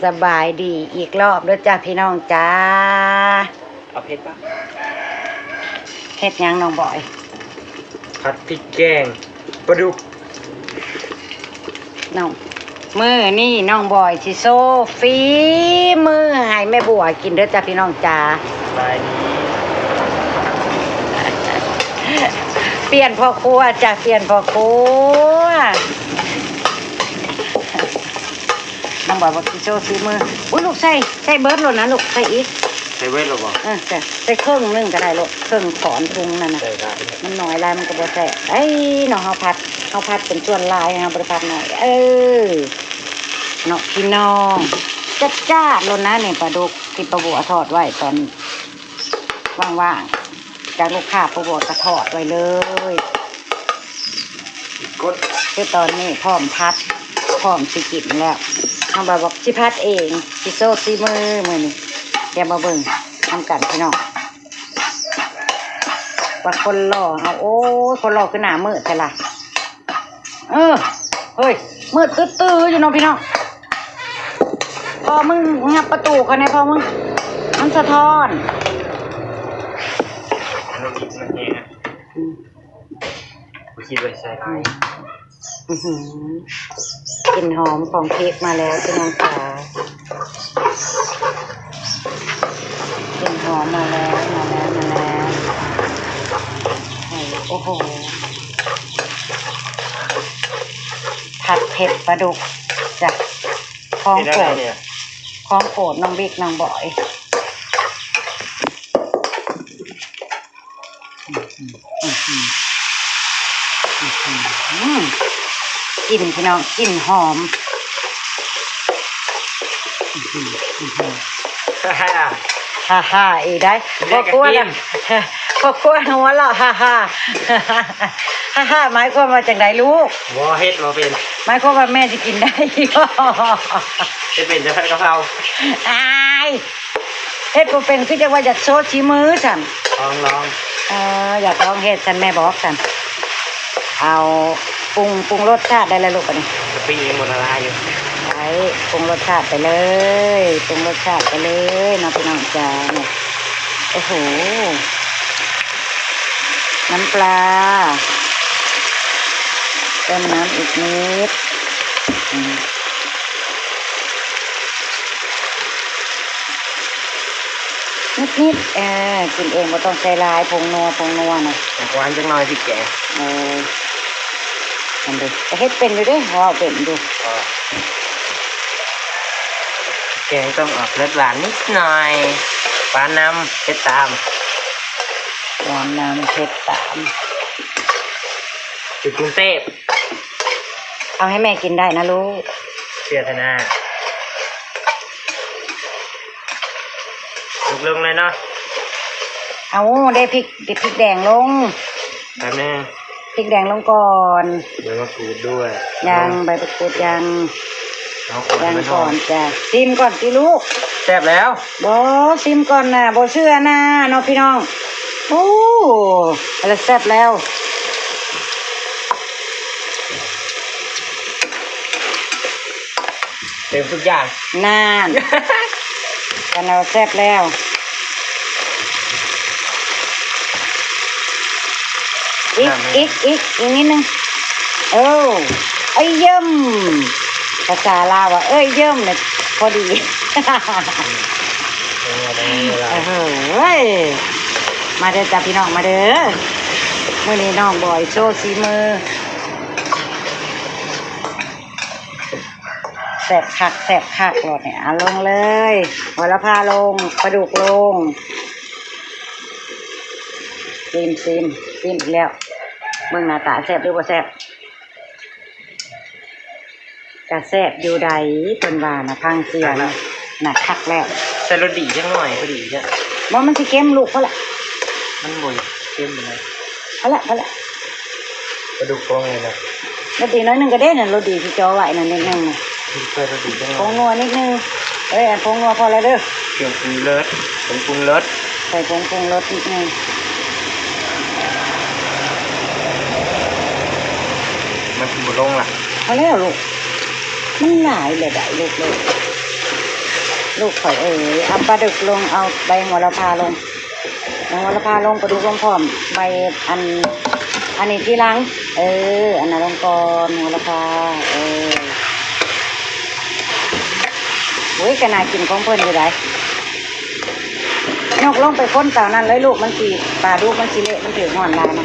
ສະບາຍດີອີກລອບເດີຈ້າພີ່ນ້ອງຈ້າ. ເອົາເຜັດປະ? ເຮັດຫຍັງນ້ອງບອຍ? ຜັດພິກແກງປາດຸກ. ນ້ອງ ມື້ນີ້ນ້ອງບອຍຊິໂຊຝີມືໃຫ້ແມ່ບົວກິນເດີຈ້າພີ່ນ້ອງຈ້າ. ສະບາຍດີ. ປ່ຽນພໍ່ຄົວຈ້າ ປ່ຽນພໍ່ຄົວ. ນ້ອງບອຍບອກຊິໂຊສີມື. ອຸ້ຍ ລູກໃສ່ ໃສ່ເບິດໂລດນະລູກ ໃສ່ອີກ. ໃສ່ເບິດແລ້ວບໍ່? ເອີ ໃສ່ ໃສ່ເຄິ່ງໜຶ່ງກໍໄດ້ລູກ ເຄິ່ງຂອນທຸງນັ້ນນະ. ໃສ່ໄດ້. ມັນໜ້ອຍຫຼາຍມັນກໍບໍ່ແຊບ. ເອີຍ ເນາະ ເຮົາຜັດ ເຮົາຜັດເປັນສ່ວນຫຼາຍ ເຮົາບໍ່ໄດ້ຜັດໜ້ອຍ. ເອີ ເນາະພີ່ນ້ອງ ຈັດຈ້ານໂລດນະນີ້ ປາດຸກທີ່ປ້າບົວທອດໄວ້ຕອນວ່າງໆ ຈາກລູກຄ້າ ປ້າບົວກໍທອດໄວ້ເລີຍ. ກົດ ຄືຕອນນີ້ພ້ອມຜັດ ພ້ອມຊິກິນແລ້ວ. ນ້ອງບອຍບອກຊິຜັດເອງ ຊິໂຊສີມືມື້ນີ້. ດຽວມາເບິ່ງນຳກັນພີ່ນ້ອງ ວ່າຄົນຫຼໍ່ເຮົາ ໂອ້ຍ ຄົນຫຼໍ່ຄືໜ້າມືດແທ້ລະ. ເອີ ເຮີ້ຍ ມືດຕື້ໆຢູ່ເນາະພີ່ນ້ອງ. ພໍ່ມຶງຫຍັບປະຕູເຂົ້າແດ່ ພໍ່ມຶງ ມັນສະທ້ອນ. ມັນເຮັດ ມັນແຮງ ອືມ ບໍ່ຄິດວ່າຊິໃສ່ຫຼາຍ. ອືຫື ກິ່ນຫອມຂອງພລິກມາແລ້ວພີ່ນ້ອງຂາ ກິ່ນຫອມມາແລ້ວ ມາແລ້ວ ມາແລ້ວ. ໂອ້ໂຫ ຜັດເຜັດປາດຸກຈ້າ ຂອງໂປດ ຂອງໂປດນ້ອງບິກນ້ອງບອຍ. ອືມ ກິ່ນພີ່ນ້ອງ ກິ່ນຫອມ. ອືມ ອືມ ອືມ ອືມ ຮາໆ ອີກໄດ໋ ພໍ່ຄົວ ພໍ່ຄົວຫົວເລາະ ຮາໆ ຮາໆ ໝາຍຄວາມວ່າຈັ່ງໃດລູກ? ບໍ່ ເຮັດບໍ່ເປັນ. ໝາຍຄວາມວ່າແມ່ຊິກິນໄດ້ບໍ່? ເຮັດເປັນແຕ່ຜັດກະເພົາ. ອາຍ ເຮັດບໍ່ເປັນ ຄືຈັ່ງວ່າຢາກໂຊສີມືຊັ້ນ. ລອງ ລອງ. ເອີ ຢາກລອງເຮັດຊັ້ນ ແມ່ບອກຊັ້ນ. ເອົາ ປຸງ ປຸງລົດຊາດໄດ້ແລ້ວລູກ ບາດນີ້. ກະປິຍັງບໍ່ລະລາຍຢູ່. ໄດ້ ປຸງລົດຊາດໄປເລີຍ ປຸງລົດຊາດໄປເລີຍເນາະ ພີ່ນ້ອງຈ້າ. ໂອ້ໂຫ ນ້ຳປລາ ເຕີມນ້ຳອີກນິດ ອືມ ນິດໆ ເອີ ກິນເອງບໍ່ຕ້ອງໃສ່ຫຼາຍ ຜົງນົວ ຜົງນົວນະ. ຫວານຈັກໜ້ອຍ ພິກແກງ. ເອີ ອັນນີ້ກະເຮັດເປັນຢູ່ເດ້ ເວົ້າເປັນຢູ່. ແກງຕ້ອງອອກລົດຫວານນິດໜ້ອຍ ຫວານນຳເຜັດຕາມ ຫວານນຳເຜັດຕາມ. ຢູ່ກຸງເທບ ເອົາໃຫ້ແມ່ກິນໄດ້ນະລູກ ເຊື່ອເຖາະນາ. ລຸກລົງເລີຍເນາະ. ເອົາ ເດ້ພິກ ເດ້ພິກແດງລົງ ແປັບໜຶ່ງ ພິກແດງລົງກ່ອນ. ໃບມະກຣູດດ້ວຍ ຍັງ ໃບມະກຣູດຍັງ. ເອົາ ຍັງກ່ອນ ມັນຫອມ ຈ້າ. ຊີມກ່ອນຕິລູກ. ແຊບແລ້ວ. ບໍ່ ຊີມກ່ອນນະ ບໍ່ເຊື່ອນະເນາະພີ່ນ້ອງ. ໂອ້ ລະແຊບແລ້ວ. ເຕັມທຸກຢ່າງ. ນັ້ນ ກັນເອົາແຊບແລ້ວ. ອີກ ອີກ ອີກ ອີກນິດໜຶ່ງ. ເອີ ເອີຍ ຢ້ຳ. ພາສາລາວວ່າ ເອີຍ ຢ້ຳ ນີ້ພໍດີ. ເອີຍ ມາເດີຈ້າພີ່ນ້ອງ ມາເດີ. ມື້ນີ້ນ້ອງບອຍໂຊສີມື. ແຊບຄັກ ແຊບຄັກໂລດນີ້. ເອົາລົງເລີຍ ໂຫລະພາລົງ ປາດຸກລົງ. ຊີມ ຊີມ ຊີມອີກແລ້ວ. ເບິ່ງໜ້າຕາແຊບຫຼືບໍ່ແຊບ? ກະແຊບຢູ່ໃດ ເພິ່ນວ່ານະ ຟັງສຽງນະ ຄັກແລ້ວ. ໃສ່ລົດດີຈັກໜ້ອຍ ພໍດີເດີ. ບໍ່ ມັນຊິເຄັມລູກ. ພໍລະ ມັນບໍ່ເຄັມປານໃດ. ພໍລະ ພໍລະ. ປາດຸກໂກງເລີຍນະ. ລົດດີໜ້ອຍໜຶ່ງກະເດ້ນະ ລົດດີທີ່ຈ່ອໄວ້ນັ້ນນິດໜຶ່ງນະ. ໃສ່ລົດດີຈັກໜ້ອຍ ຜົງນົວນິດໜຶ່ງ. ເອີຍ ອັນຜົງນົວພໍແລ້ວເດີ. ເຄື່ອງປຸງເລີດ ຜົງປຸງລົດ. ໃສ່ຜົງປຸງລົດນິດໜຶ່ງ. ມັນບໍ່ລົງລະ. ພໍແລ້ວລູກ. ມັນຫຼາຍແລ້ວໄດ໋ລູກເອີຍ ລູກຂ້ອຍເອີຍ. ເອົາປາດຸກລົງ ເອົາໃບໂຫລະພາລົງ ໃບໂຫລະພາລົງ ປາດຸກລົງພ້ອມ ໃບອັນ ອັນນີ້ທີຫຼັງ. ເອີ ອັນນັ້ນລົງກ່ອນ ໂຫລະພາ. ເອີ ໂອ້ຍ ກະໜ້າກິນຂອງເພິ່ນຢູ່ໃດ໋. ຍົກລົງໄປຄົນເຕົານັ້ນເລີຍລູກ ມັນຊິ ປາດຸກມັນຊິເລະ ມັນຖືກຮ້ອນຫຼາຍນະ.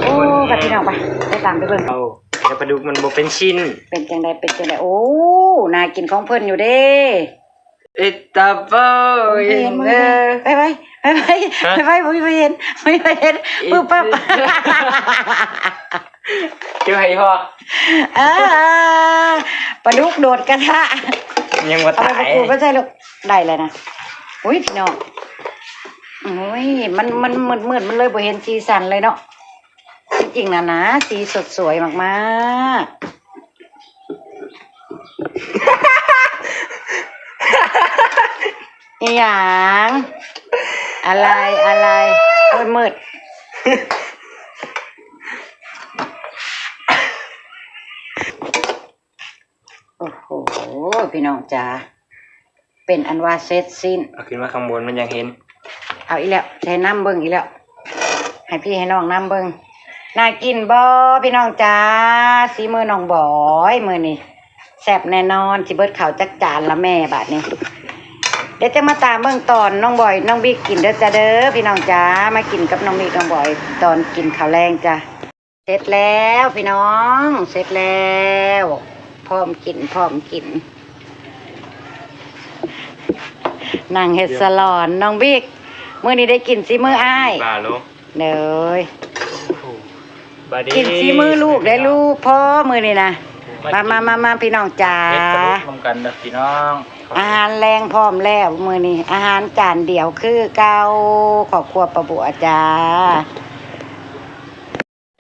ໂອ້ ໄປພີ່ນ້ອງ ໄປ ໄປຕາມໄປເບິ່ງ. ເອົາ ແລ້ວປາດຸກມັນບໍ່ເປັນຊິ້ນ. ເປັນຈັ່ງໃດ ເປັນຈັ່ງໃດ? ໂອ້ ໜ້າກິນຂອງເພິ່ນຢູ່ເດ້. ເອັດຕາໂປ ເຫັນເດີ ໄປໄວ ໄປໄວ ຮະ ໄປໄວ ບໍ່ມີໃຜເຫັນ ບໍ່ມີໃຜເຫັນ. ປຶບປັບ ເຈົ້າໃຫ້ພໍ້ ເອີ ປາດຸກໂດດກະທະ ຍັງບໍ່ຕາຍ. ເອົາໃບມະກູດມາໃສ່ລູກ ໄດ້ແລ້ວນະ. ອຸ້ຍ ພີ່ນ້ອງ ໂອ້ຍ ມັນ ມັນມືດໆ ມັນເລີຍບໍ່ເຫັນສີສັນເລີຍເນາະ. ທີ່ຈິງນະນະ ສີສົດສວຍມາກໆ. ອີຫຍັງ? ອະໄລ ອະໄລ? ມືດໆ. ໂອ້ໂຫ ພີ່ນ້ອງຈ໋າ ເປັນອັນວ່າເສັດສິ້ນ. ເອົາຂຶ້ນມາຂ້າງບົນມັນຍັງເຫັນ. ເອົາອີກແລ້ວ ໃຫ້ນຳເບິ່ງອີກແລ້ວ ໃຫ້ພີ່ໃຫ້ນ້ອງນຳເບິ່ງ. ໜ້າກິນບໍ່ພີ່ນ້ອງຈ໋າ? ສີມືນ້ອງບອຍມື້ນີ້ແຊບແນ່ນອນ ຊິເບິດເຂົ້າຈັກຈານລະແມ່ບາດນີ້. ດຽວຈະມາຕາມເບິ່ງຕອນນ້ອງບອຍ ນ້ອງບິກກິນເດີຈ້າເດີ ພີ່ນ້ອງຈ໋າ. ມາກິນກັບນ້ອງບິກ ນ້ອງບອຍ ຕອນກິນເຂົ້າແລງຈ້າ. ເສັດແລ້ວພີ່ນ້ອງ ເສັດແລ້ວ ພ້ອມກິນ ພ້ອມກິນ. ນັ່ງເຮັດສະຫຼອນ ນ້ອງບິກ ມື້ນີ້ໄດ້ກິນສີມືອ້າຍ. ເດີຍ ກິນສີມືລູກໄດ້ລູກ ພໍມື້ນີ້ນະ. ມາ ມາ ມາ ມາ ພີ່ນ້ອງຈ໋າ ເຮັດປາດຸກນຳກັນເດີພີ່ນ້ອງ. ອາຫານແລງພ້ອມແລ້ວມື້ນີ້ ອາຫານຈານດຽວຄືເກົ່າ ຄອບຄົວປ້າບົວຈ້າ.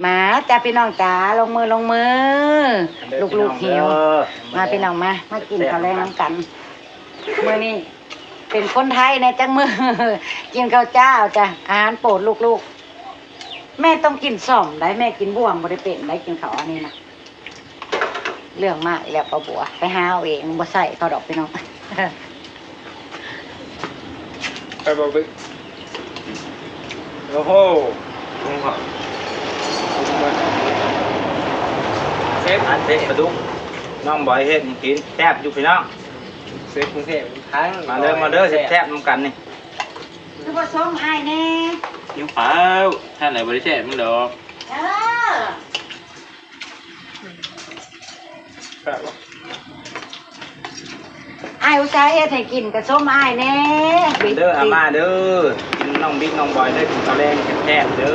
ມາຈ້າພີ່ນ້ອງຈ໋າ ລົງມື ລົງມື ມາເດີ ລູກໆຫິວ ມາພີ່ນ້ອງ ມາ ມາກິນເຂົ້າແລງນຳກັນ. ມື້ນີ້ເປັນຄົນໄທແດ່ຈັກມື້ ກິນເຂົ້າຈ້າວຈ້າ ອາຫານໂປດລູກໆ. ແມ່ຕ້ອງກິນສ້ອມໄດ໋ ແມ່ກິນບ່ວງບໍ່ໄດ້ເປັນໄດ໋ ກິນເຂົ້າອັນນີ້ນະ. ເລື່ອງມາກອີກແລ້ວປ້າບົວ ໄປຫາເອົາເອງ ບໍ່ໃສ່ເຂົາດອກພີ່ນ້ອງ. ໄປບໍ່ເບິ່ງ ໂອ້ໂຫ ເຊຟ ອັນເຊຟປາດຸກ ນ້ອງບອຍເຮັດໃຫ້ກິນ ແຊບຢູ່ພີ່ນ້ອງ. ເຊຟກຸງເທບ ມາເດີ ມາເດີ ແຊບໆນຳກັນນີ້. ຄືບໍ່ຊົມອ້າຍແດ່? ຫິວເຂົ້າ ທ່ານໃດບໍ່ໄດ້ແຊບມັນດອກ. ເອີ ອ້າຍອຸດສ່າເຮັດໃຫ້ກິນກະຊົມອ້າຍແດ່. ເດີອາມ່າເດີ ກິນນ້ອງບິກນ້ອງບອຍເດີ ກິນເຂົ້າແລງແຊບໆເດີ.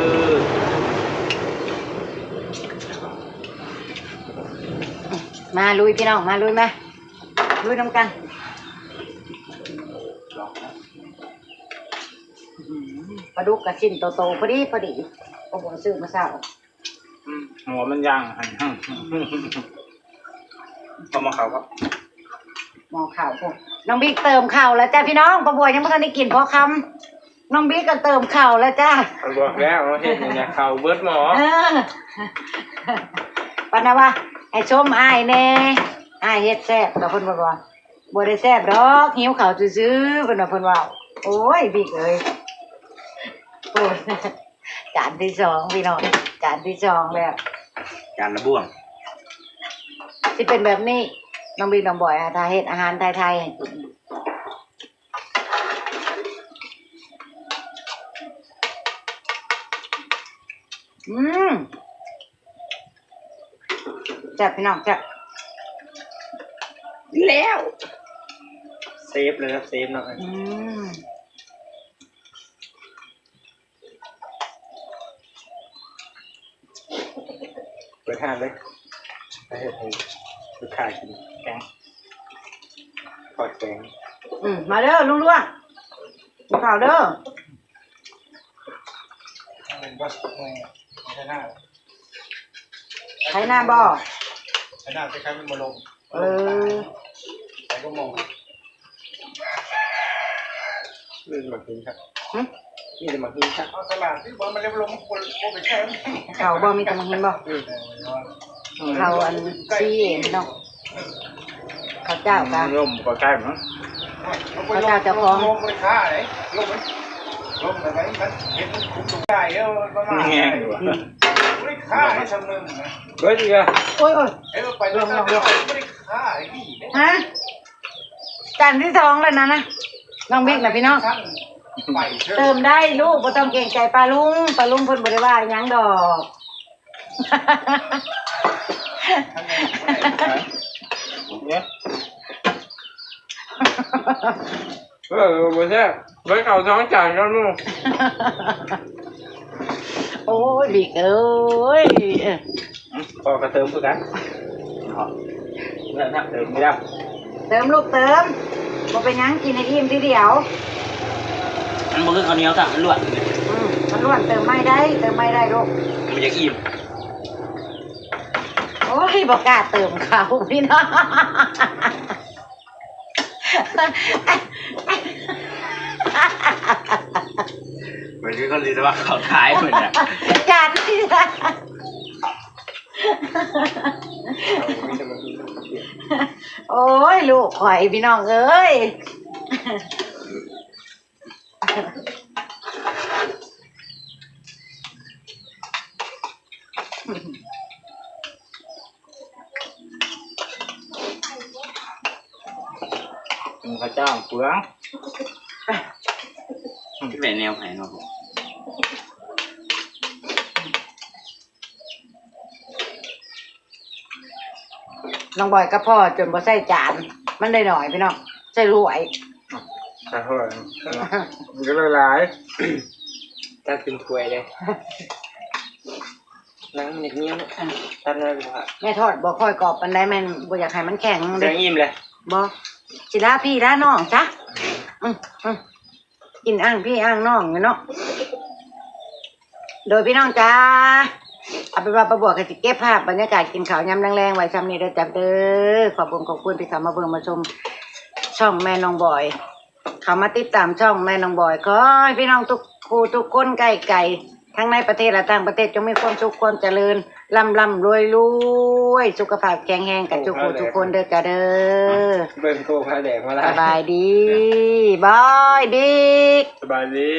ມາລຸຍພີ່ນ້ອງ ມາລຸຍ ມາລຸຍນຳກັນ. ປາດຸກກະຊິ້ນໂຕໆ ພໍດີ ພໍດີ ພໍ່ບົວຊື້ມາເຊົ້າ. ອືມ ຫົວມັນຍ່າງ ເອົາໝໍ້ເຂົ້າ ໝໍ້ເຂົ້າພຸ້ນ. ນ້ອງບິກເຕີມເຂົ້າແລ້ວຈ້າພີ່ນ້ອງ ປ້າບົວຍັງບໍ່ທັນໄດ້ກິນພໍຄຳ ນ້ອງບິກກະເຕີມເຂົ້າແລ້ວຈ້າ. ຂ້ອຍບອກແລ້ວເຮົາເຮັດຫຍັງເຂົ້າເບິດໝໍ້. ເອີ ປານນະວ່າ ໃຫ້ຊົມອ້າຍແດ່ ອ້າຍເຮັດແຊບ ກະເພິ່ນບໍ່ ບໍ່ໄດ້ແຊບດອກ ຫິວເຂົ້າຊື່ໆ ເພິ່ນວ່າ ເພິ່ນເວົ້າ. ໂອ້ຍ ບິກເອີຍ ໂອ້ຍ. ຈານທີສອງພີ່ນ້ອງ ຈານທີສອງແລ້ວ ຈານລະບ່ວງ. ຊິເປັນແບບນີ້ ນ້ອງບິກນ້ອງບອຍ ຖ້າເຮັດອາຫານໄທໆໃຫ້ກິນ. ອືມ ແຊບພີ່ນ້ອງ ແຊບ. ແລ້ວ ເຊຟເລີຍ ເຊຟເນາະ. ອືມ ເປີດຮ້ານເລີຍ ໄປເຮັດໃຫ້ລູກຄ້າກິນແກງ ທອດແກງ. ອືມ ມາເດີລຸງຫຼວງ ກິນເຂົ້າເດີ. ເປັນບໍ່ ເອີ ໄຖນາ ໄຖນາບໍ່? ໄຖນາ ແຕ່ຄັນມັນບໍ່ລົງ. ເອີ ໄປກໍມອງ ມີແຕ່ໝາກຫີນຄັກ. ຫຶ? ມີແຕ່ໝາກຫີນຄັກ. ເອົາຕະຫຼາດທີ່ບໍ່ ມັນເລັບລົງ ມັນບໍ່ໄປແຄ່. ເຂົ້າບໍ່? ມີແຕ່ໝາກຫີນບໍ່? ເອີ ເຂົ້າອັນຊີເອງເນາະ. ເຂົາເຈົ້າກະ ລົມກໍໃກ້ມັນ ເຂົາເຈົ້າເຈົ້າຂອງ ລົມບໍ່ໄດ້ຂ້າເດ້ ລົມມັນ ລົມແບບນັ້ນມັນເຮັດມັນຄຸມຕົວໃຫຍ່ເອີ ປະມານ ແຮງຢູ່ ບໍ່ໄດ້ຂ້າໄດ້ຊ່ຳໜຶ່ງນະ ເບິດອີກແລ້ວ ໂອ້ຍໆ ເອີ ໄປເລື່ອງ ບໍ່ໄດ້ຂ້າໄດ້ດີເດ້ ຮະ ຈານທີສອງແລ້ວນະ ນະ ນ້ອງເບັກນະພີ່ນ້ອງ ໄປເທີ ເຕີມໄດ້ລູກ ບໍ່ຕ້ອງເກງໃຈປ້າລຸງ ປ້າລຸງເພິ່ນບໍ່ໄດ້ວ່າຫຍັງດອກ. ເອີ ບໍ່ແຊບ ເບິ່ງເອົາສອງຈານກ່ອນລູກ ໂອ້ຍ ບິກເອີຍ ພໍ່ກໍເຕີມຄືກັນ ເນາະ ເຕີມແລ້ວ ເຕີມລູກເຕີມ ບໍ່ເປັນຫຍັງ ກິນໃຫ້ອີ່ມທີດຽວ ມັນບໍ່ຄືເຂົ້າໜຽວຊ້ຳ ມັນລ້ວນ ອືມ ມັນລ້ວນ ເຕີມໃໝ່ໄດ້ ເຕີມໃໝ່ໄດ້ລູກ ມັນຢາກອີ່ມ ໂອ້ຍ ບໍ່ກ້າເຕີມເຂົ້າພີ່ນ້ອງ ເພິ່ນຄືຄົນທີ່ວ່າເຂົ້າທ້າຍເພິ່ນນະ ຢ້ານ ໂອ້ຍ ລູກຂ້ອຍ ພີ່ນ້ອງເອີຍ ເຂົາເຈົ້າເປືອງ ໄປແນວໃຜເນາະ ນ້ອງບອຍກັບພໍ່ຈົນບໍ່ໃສ່ຈານ ມັນໄດ້ໜ້ອຍພີ່ນ້ອງ ໃສ່ຖ້ວຍ ໃສ່ຖ້ວຍ ມັນກໍເລີຍຫຼາຍ ຕັກເປັນຖ້ວຍເດ້ ໜັງມັນໜຽວ ຕັດໜ້ອຍກວ່າ ແມ່ທອດບໍ່ຄ່ອຍກອບປານໃດ ແມ່ນບໍ່ຢາກໃຫ້ມັນແຂງເດ້ ແຂງອີ່ມເລີຍ ບໍ່ ຊິລາພີ່ລານ້ອງຊະ ອືມ ອືມ ກິນອ່າງພີ່ອ່າງນ້ອງຢູ່ເນາະ ໂດຍພີ່ນ້ອງຈ້າ ເອົາເປັນວ່າປ້າບົວກໍຊິເກັບພາບບັນຍາກາດກິນເຂົ້າຍາມແລງໆ ໄວ້ຊ່ຳນີ້ເດີຈ້າເດີ ຂອບຄຸນຂອບຄຸນທີ່ເຂົ້າມາເບິ່ງມາຊົມຊ່ອງແມ່ນ້ອງບອຍ ເຂົ້າມາຕິດຕາມຊ່ອງແມ່ນ້ອງບອຍ ຂໍໃຫ້ພີ່ນ້ອງທຸກຜູ້ທຸກຄົນໃກ້ໄກ ທັງໃນປະເທດ ແລະ ຕ່າງປະເທດ ຈົ່ງມີຄວາມສຸກຄວາມຈະເລີນ ລ່ຳໆລວຍໆ ສຸຂະພາບແຂງແຮງກັນທຸກຜູ້ທຸກຄົນເດີຈ້າເດີ ເບິ່ງໂຄພາແດກມາລາຍ ສະບາຍດີ ບາຍ ບິກ ສະບາຍດີ.